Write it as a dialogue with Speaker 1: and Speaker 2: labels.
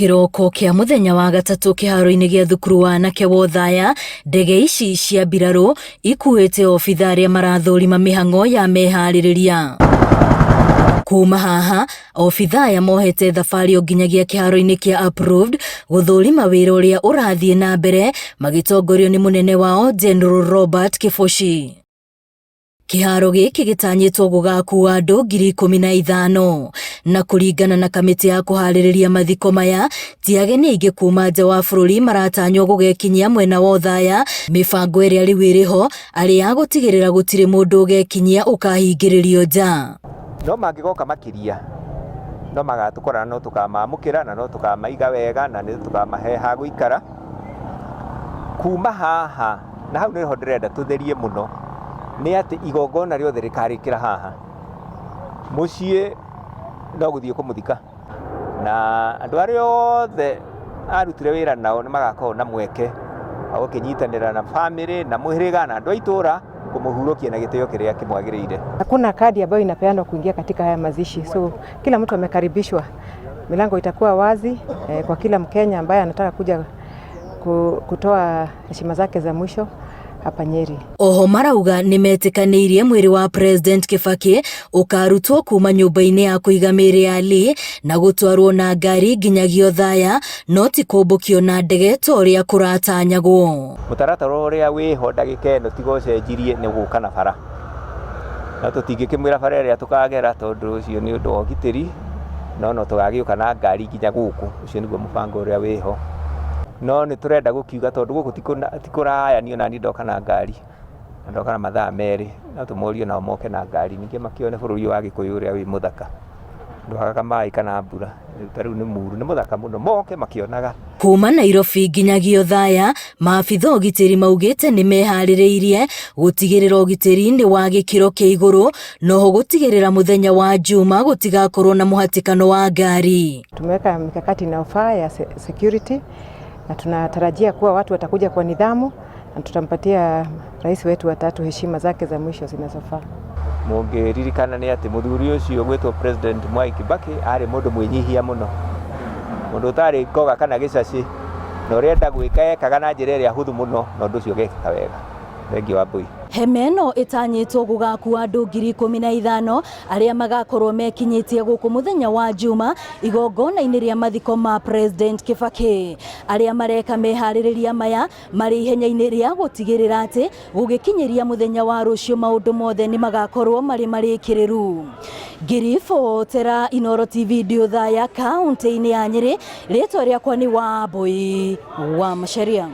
Speaker 1: Kĩroko kĩa mũthenya wa gatatũ kĩharo-inĩ gĩa thukuru wa anake wa Othaya, ndege ici cia mbirarũ ikuĩte obitha arĩa marathũrima mĩhang'o ya meharĩrĩria. Kuma haha, obitha aya mohete thabarĩ o nginyagia kĩharo-inĩ kĩa Approved gũthũrima wĩra ũrĩa ũrathiĩ na mbere magĩtongorio nĩ mũnene wao General Robert Kĩboci. Kĩharo gĩkĩ gĩtanyĩtwo gũgakua andũ 15,000 na kũringana na kamĩtĩ ya kũharĩrĩria mathiko maya ti ageni aingĩ kuma nja wa bũrũri maratanywo gũgekinyia mwena wa Othaya. Mĩbango ĩrĩa rĩu ĩrĩho arĩ ya gũtigĩrĩra gũtirĩ mũndũ ũgekinyia ũkahingĩrĩrio nja.
Speaker 2: No mangĩgoka makĩria no magatũkora na no tũkamamũkĩra na no tũkamaiga wega na nĩ tũkamahe ha gũikara. Kuma haha na hau nĩho ndĩrenda tũtherie mũno nĩ atĩ igongona rĩothe rĩkarĩkĩra haha. Mũciĩ no gũthiĩ kũmũthika na andũ arĩa othe arutire wĩra nao nĩ magakorwo na mweke wa gũkĩnyitanĩra na bamĩrĩ na mũhĩrĩga na andũ a itũra kũmũhurũkia na gĩtĩo kĩrĩa kĩmwagĩrĩire.
Speaker 3: Hakuna kadi ambayo inapeanwa kuingia katika haya mazishi, so kila mtu amekaribishwa. Milango itakuwa wazi kwa kila Mkenya ambaye anataka kuja kutoa heshima zake za mwisho hapa Nyeri.
Speaker 1: Oho marauga nĩmetĩkanĩirie mwĩrĩ wa President Kibaki ũkarutwo kuma nyũmba-inĩ ya kũiga mĩĩrĩ ya Lee na gũtwarwo na ngari nginyagia Othaya no ti kũmbũkio na ndege ta ũrĩa kũratanyagwo.
Speaker 2: Mũtaratara ũrĩa wĩho ndagĩka ĩno tiga ũcenjirie nĩ gũka na bara, no tũtingĩkĩmwĩra bara ĩrĩa tũkagera tondũ ũcio nĩ ũndũ wa ũgitĩri, no no tũgagĩũka na ngari nginya gũkũ, ũcio nĩguo mũbango ũrĩa wĩho. No nĩ tũrenda gũkiuga tondũ gũkũ ti kũraya niĩ ona niĩ ndoka na ngari, na ndoka na mathaa 2, no tũmorie nao moke na ngari ningĩ makĩone bũrũri ũyũ wa Gĩkũyũ ũrĩa wĩ mũthaka, ndwagaga maĩ kana mbura, ta rĩu nĩ muru, nĩ mũthaka mũno, moke makĩonaga.
Speaker 1: Kuma Nairobi nginyagia Othaya, maabitha ũgitĩri maugĩte nĩ meharĩrĩirie gũtigĩrĩra ũgitĩri nĩ wa gĩkĩro kĩa igũrũ, noho gũtigĩrĩra mũthenya wa Juma gũtigakorwo na mũhatĩkano wa ngari.
Speaker 3: Tumeweka mikakati inayofaa ya security na tunatarajia kuwa watu watakuja kwa nidhamu na tutampatia rais wetu wa tatu heshima zake za mwisho zinazofaa.
Speaker 2: Mũngĩririkana nĩ atĩ mũthuri ũcio gwĩtwo President Mwai Kibaki arĩ mũndũ mwĩnyihia mũno, mũndũ ũtarĩ ngoga kana gĩcacĩ, na ũrenda gwĩka ekaga na njĩra ĩrĩa hũthũ mũno na ũndũ ũcio ũgekĩka wega. Thengiũ Wambui.
Speaker 1: Hema ĩno ĩtanyĩtwo gũgakua andũ 15,000 arĩa magakorwo mekinyĩtie gũkũ mũthenya wa Juma igongona-inĩ rĩa mathiko ma President Kibaki. Arĩa mareka meharĩrĩria maya marĩ ihenya-inĩ rĩa gũtigĩrĩra atĩ gũgĩkinyĩria mũthenya wa rũciũ maũndũ mothe nĩ magakorwo marĩ marĩkĩrĩru. Ngĩribotera Inooro TV ndĩ Othaya kaũntĩ-inĩ ya Nyĩrĩ, rĩtwa rĩakwa nĩ Wambui wa Macharia.